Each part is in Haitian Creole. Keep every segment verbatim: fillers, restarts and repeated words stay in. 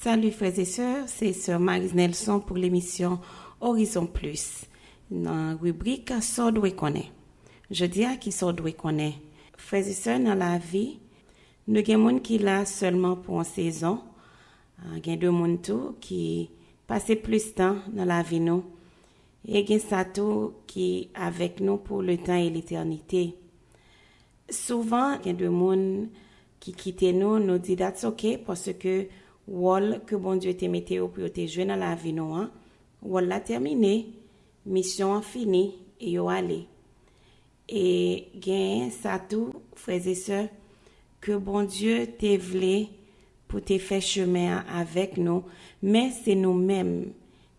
Salut frères et sœurs, c'est sœur Marise Nelson pour l'émission Horizon Plus, nan ribrik Sa w dwe konnen. Jodi a, ki sa w dwe konnen? Frères et sœurs, nan lavi, nou gen moun ki la sèlman pou yon sezon. Ah, gen de moun tou ki pase plis tan nan lavi nou. E gen sa tou ki avèk nou pou le tan e letènite. Souvan, gen de moun ki kite nou, nou di that's ok, paske wòl ke Bondye te mete yo pou yo te jwe nan lavi nou an, wòl la tèmine, misyon an fini, e yo ale. E gen sa tou, frères et sœurs, ke Bondye te vle pou te fè chemen an avèk nou, men se nou menm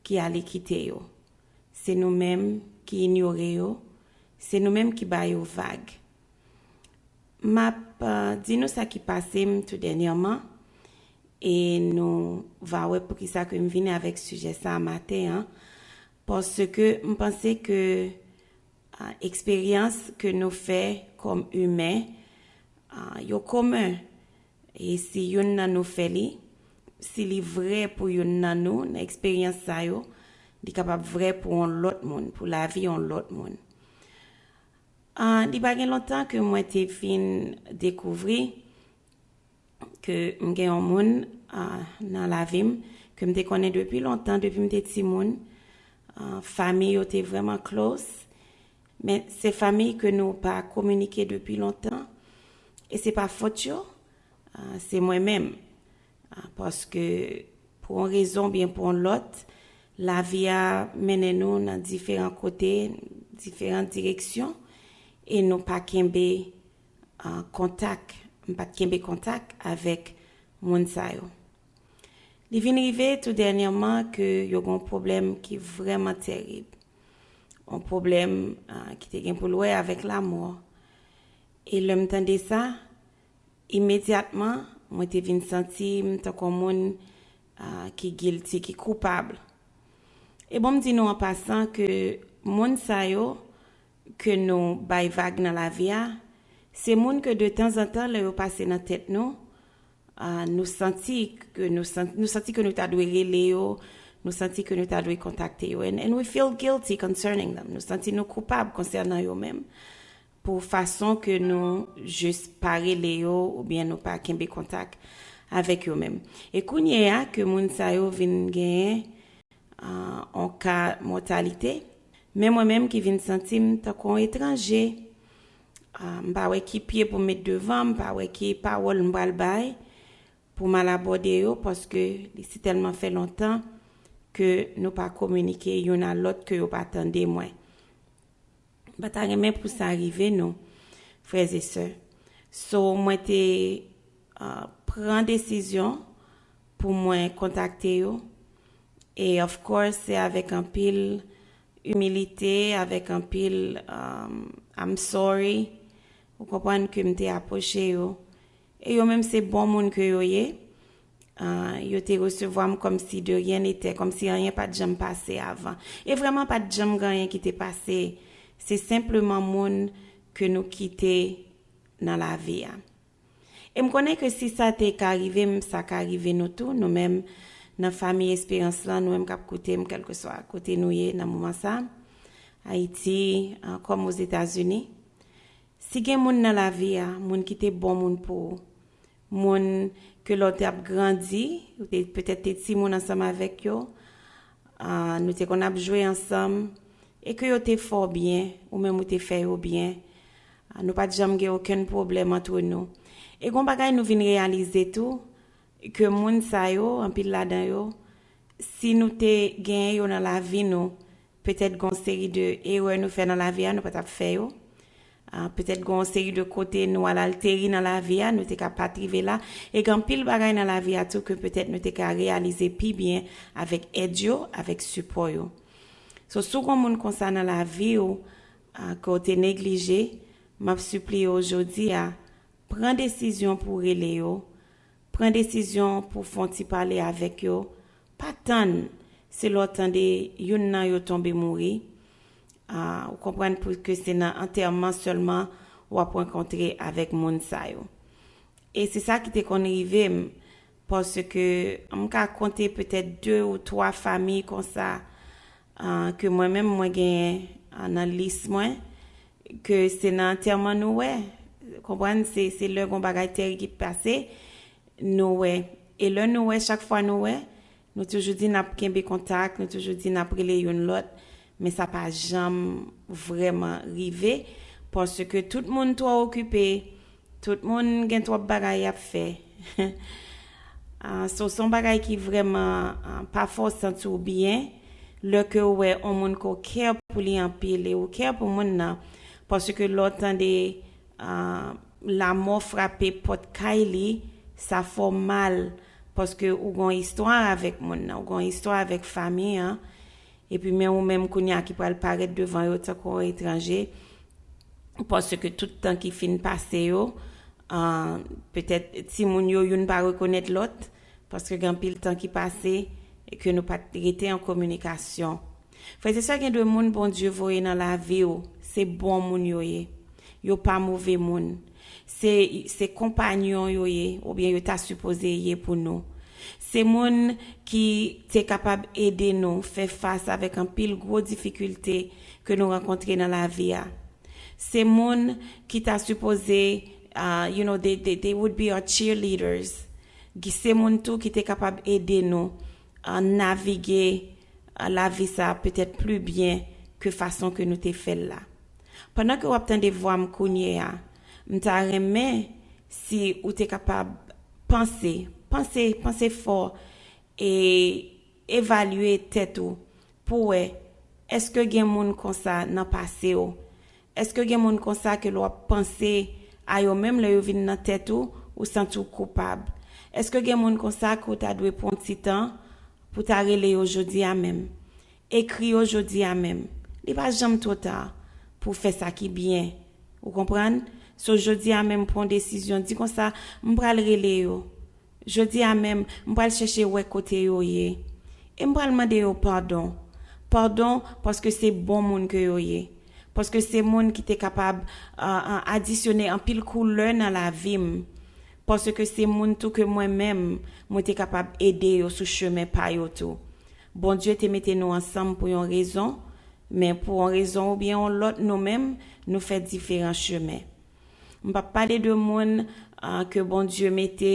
ki ale kite yo. Se nou menm ki inyore yo, se nou menm ki ba yo vag. M ap, uh, di nou sa ki pase m tou dènyèman, e nou va wè poukisa ke m vini avèk sijè sa a maten an, paske m panse ke, uh, eksperyans ke nou fè kòm imen, uh, yo komen. E si youn nan nou fè li, si li vrè pou youn nan nou, nan eksperyans sa yo, li kapab vrè pou yon lòt moun, pou lavi yon lòt moun. Ah, li pa gen lontan ke mwen te fin dekouvri ke m gen yon moun, ah, nan lavi m ke m te konnen depi lontan, depi m te timoun. Ah, fanmi yo te vrèman close, men se fanmi ke nou pa kominike depi lontan. E se pa fòt yo, ah, se mwen menm. Ah, paske pou yon rezon oubyen pou yon lòt, lavi a mennen nou nan diferan kote, diferan direksyon, e nou pa kenbe, ah, kontak, m pa t kenbe kontak avèk moun sa yo. Li vin rive tou dènyèman ke yo gen yon pwoblèm ki vrèman tèrib. Yon pwoblèm, ah, ki te gen pou l wè avèk lamò. E lè m tande sa, imedyatman, mwen te vin santi m tankou yon moun, ah, ki guilty, ki koupab. E bon, m di nou an pasan ke moun sa yo ke nou bay vag nan lavi a, se moun ke de tanzantan, lè yo pase nan tèt nou, ah, nou santi ke nou san-, nou santi ke nou ta dwe rele yo, nou santi ke nou ta dwe kontakte yo. And, and we feel guilty concerning them. Nou santi nou koupab konsènan yo menm, pou fason ke nou jis pa rele yo oubyen nou pa kenbe kontak avèk yo menm. E kounye a ke moun sa yo vin genyen, ah, yon ka mòtalite, men mwen menm ki vin santi m tankou yon etranje. Ah, m pa wè ki pye pou m met devan, m pa wè ki pawòl m pral bay pou m al abòde yo, paske li si tèlman fè lontan ke nou pa kominike youn a lòt ke yo pa tande mwen. M pa ta renmen pou sa rive nou, frères et sœurs. So, mwen te, ah, pran desizyon pou mwen kontakte yo. E of course, se avèk anpil imilite, avèk anpil, um, I'm sorry. Ou konprann ke m te apwoche yo. E yo menm se bon moun ke yo ye. Ah, yo te resevwa m kòmsi de rien n'était, kòmsi anyen pa t janm pase avan. E vrèman pa t janm gen anyen ki te pase. Se senpleman moun ke nou kite nan lavi a. E m konnen ke si sa te ka rive m, sa ka rive nou tou, nou menm nan fanmi Esperans lan, nou menm k ap koute m, kèlkeswa kote nou ye nan moman sa, Ayiti, ah, kòm Ozetazini. Si gen moun nan lavi a, moun ki te bon moun pou ou, moun ke lè w te ap grandi, ou te, petèt te timoun ansanm avèk yo, ah, nou te konn ap jwe ansanm, e ke yo te fè w byen, ou menm ou te fè yo byen, ah, nou pa t janm gen okenn pwoblèm antre nou. E gon bagay nou vin reyalize tou, ke moun sa yo, anpil ladan yo, si nou te genyen yo nan lavi nou, petèt gon seri de erè nou fè nan lavi a, nou pa t ap fè yo. Ah, petèt gon seri de kote nou al alteri nan lavi a, nou te ka pa t rive la. E gen anpil bagay nan lavi a tou ke petèt nou te ka reyalize pi byen avèk èd yo, avèk sipò yo. So, si w gon moun konsa nan lavi w, ah, ke w te neglije, m ap sipliye w jodi a, pran desizyon pou w rele yo, pran desizyon pou w fè yon ti pale avèk yo. Pa tann, se lè w tande youn nan yo tonbe mouri, ah, ou konprann pou ke se nan antèman sèlman w ap rankontre avèk moun sa yo. E se sa ki te konn rive m. Paske m ka konte petèt de ou twa fanmi konsa, ah, ke mwen menm mwen genyen, ah, nan lis mwen, ke se nan antèman nou wè. Konprann, se, se lè gon bagay tèri ki pase, nou wè. E lè nou wè, chak fwa nou wè, nou toujou di n ap kenbe kontak, nou toujou di n ap rele youn lòt, men sa pa janm vrèman rive, paske tout moun twò okipe, tout moun gen twòp bagay y ap fè. Ah, so, se yon bagay ki vrèman, ah, pa fè w santi w byen, lè ke w wè yon moun ke w care pou li anpil e ou care pou moun nan, paske lè w tande, ah, lanmò frape pòt kay li, sa fè w mal, paske ou gen yon istwa avèk moun nan, ou gen yon istwa avèk fanmi an, epi men ou menm kounye a ki pral parèt devan yo tankou yon etranje, paske tout tan ki fin pase yo, ah, petèt timoun yo, youn pa rekonèt lòt, paske gen anpil tan ki pase e ke nou pa t rete an kominikasyon. Frè e sè, gen de moun Bondye voye nan lavi w, se bon moun yo ye. Yo pa move moun. Se, se konpanyon yo ye, oubyen yo ta sipoze ye pou nou. Se moun ki te kapab ede nou fè fas avèk anpil gwo difikilte ke nou rankontre nan lavi a. Se moun ki ta sipoze, ah, you know, they, they, they would be our cheerleaders. Ki se moun tou ki te kapab ede nou, ah, navige, ah, lavi sa petèt pli byen ke fason ke nou te fè l la. Pandan ke w ap tande vwa m kounye a, m ta renmen si ou te kapab panse, panse, panse fò e evalye tèt ou pou wè, èske gen moun konsa nan pase w? Èske gen moun konsa ke lè w ap panse a yo menm lè yo vin nan tèt ou, ou santi w koupab? Èske gen moun konsa ke w ta dwe pran yon ti tan pou w ta rele yo jodi a menm? Ekri yo jodi a menm. Li pa janm twò ta pou w fè sa ki byen. Ou konprann? So, jodi a menm, pran yon desizyon. Di konsa, m pral rele yo. Jodi a menm, m pral chèche wè kote yo ye. E m pral mande yo padon. Padon paske se bon moun ke yo ye. Paske se moun ki te kapab, ah, ah, adisyone anpil koulè nan lavi m. Paske se moun tou ke mwen menm, mwen te kapab ede yo sou chemen pa yo tou. Bondye te mete nou ansanm pou yon rezon, men pou yon rezon oubyen yon lòt, nou menm, nou fè diferan chemen. M p ap pale de moun, ah, ke Bondye mete,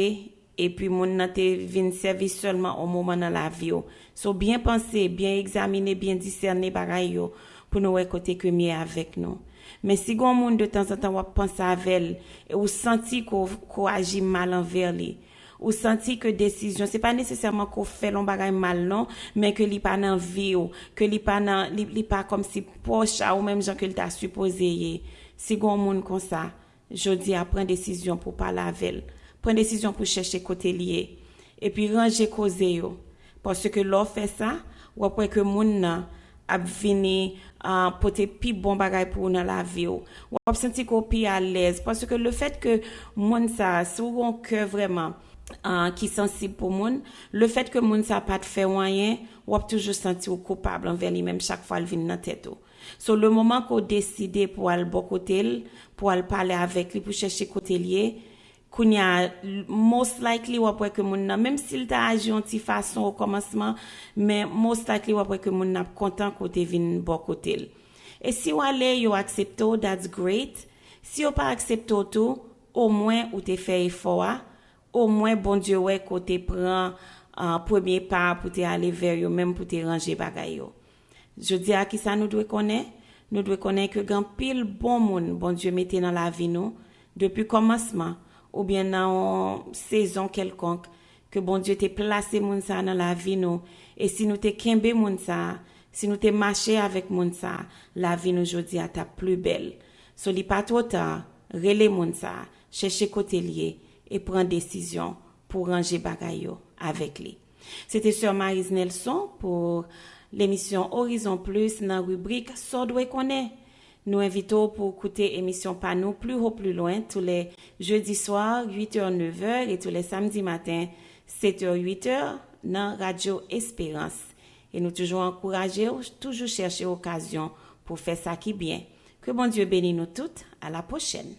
epi moun nan te vin sèvi sèlman yon moman nan lavi w. So, byen panse, byen egzamine, byen disène bagay yo, pou nou wè kote ke m ye avèk nou. Men si gon moun de tanzantan w ap panse avè l, e ou santi ke w, ke w aji mal anvè li, ou santi ke desizyon, se pa nesesèman ke w fè l yon bagay mal non, men ke li pa nan vi w, ke li pa nan, li, li pa kòmsi pwòch a ou menm jan ke l ta sipoze ye. Si gon moun konsa, jodi a, pran desizyon pou w pale avè l. Pran desizyon pou w chèche kote l ye. Epi ranje koze yo. Paske lè w fè sa, w ap wè ke moun nan ap vini, ah, pote pi bon bagay pou ou nan lavi w. W ap santi ke w pi alèz. Paske lefèt ke moun sa, si w gen yon kè vrèman, ah, ki sansib pou moun, lefèt ke moun sa pa t fè w anyen, w ap toujou santi w koupab anvè li menm chak fwa l vin nan tèt ou. So, le moman ke w deside pou w al bò kote l, pou w al pale avèk li, pou chèche kote l ye, kounye a, most likely, w ap wè ke moun nan, menm si l ta aji yon ti fason o kòmansman, men most likely, w ap wè ke moun nan ap kontan ke w te vin bò kote l. E si w ale, yo aksepte w, that's great. Si yo pa aksepte w tou, omwen ou te fè efò a, omwen Bondye wè ke w te pran, ah, premye pa pou te ale vè yo menm pou te ranje bagay yo. Jodi a, kisa nou dwe konnen? Nou dwe konnen ke gen anpil bon moun Bondye mete nan lavi nou, depi kòmansman, oubyen nan yon sezon kèlkonk, ke Bondye te plase moun sa a nan lavi nou, e si nou te kenbe moun sa a, si nou te mache avèk moun sa a, lavi nou jodi a t ap pli bèl. So, li pa twò ta, rele moun sa a, chèche kote l ye, e pran desizyon pou ranje bagay yo avèk li. Se te sè Marise Nelson pou lemisyon Horizon Plus nan ribrik Sa w dwe konnen. Nou envite w pou w koute emisyon pa nou Plus haut plus loin tou lè jedi swa, uit è, nèf è, e tou lè samdi maten, sèt è, uit è, nan Radyo Esperans. E nou toujou ankouraje w, toujou chèche okazyon pou w fè sa ki byen. Ke Bondye beni nou tout. A la pwochèn.